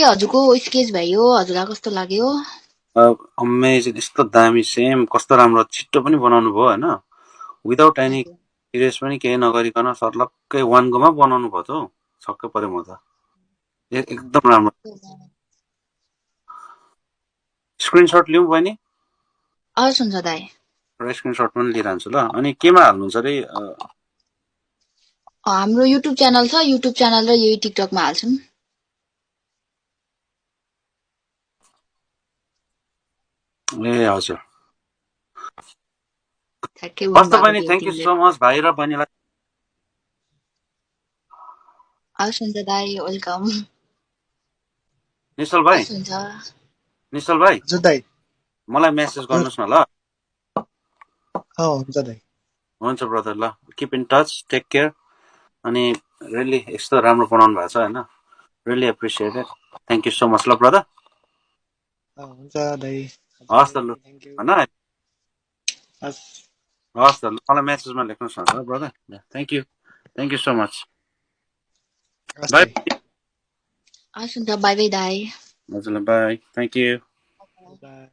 हजुरको स्केच भयो हजुरलाई कस्तो लाग्यो अमेजिङ यस्तो दामी सेम कस्तो राम्रो छिट्टो पनि बनाउनु भयो होइन विदाउट एनी सिरियस पनि केही नगरिकन सर्लक्कै वान गोमा बनाउनु भयो त हौ छक्कै पऱ्यो म त एकदम राम्रो स्क्रिनसट लिउँ बहिनी हस् हुन्छ दाइ र स्क्रिनसट पनि लिइरहन्छु ल अनि केमा हाल्नुहुन्छ अरे हाम्रो युट्युब च्यानल छ युट्युब च्यानल र यही टिकटकमा हाल्छौँ ए हजुर ठ्याक्कै हस् त उनीहरूको बहिनी त्यो थ्याङ्क यू टिमले सो मच भाइ र बहिनीलाई हस् हुन्छ दाइ वेलकम निश्चल भाइ हस् हुन्छ निश्चल भाइ हजुर दाइ मलाई मेसेज हजुर गर्नुहोस् न ल हुन्छ दाइ हुन्छ ब्रदर ल keep in touch take care अनि रियली यस्तो राम्रो बनाउनु भएको छ होइन really appreciated thank you so much ल ब्रदर हुन्छ दाइ हस् त लु थ्याङ्क यू होइन हस् हस् त ल मलाई मेसेजमा लेख्नुहोस् न ल brother thank you so much हस् बाई दाइ हस् हुन्छ बाई बाई दाइ हजुरलाई बाई थ्याङ्क यू बाई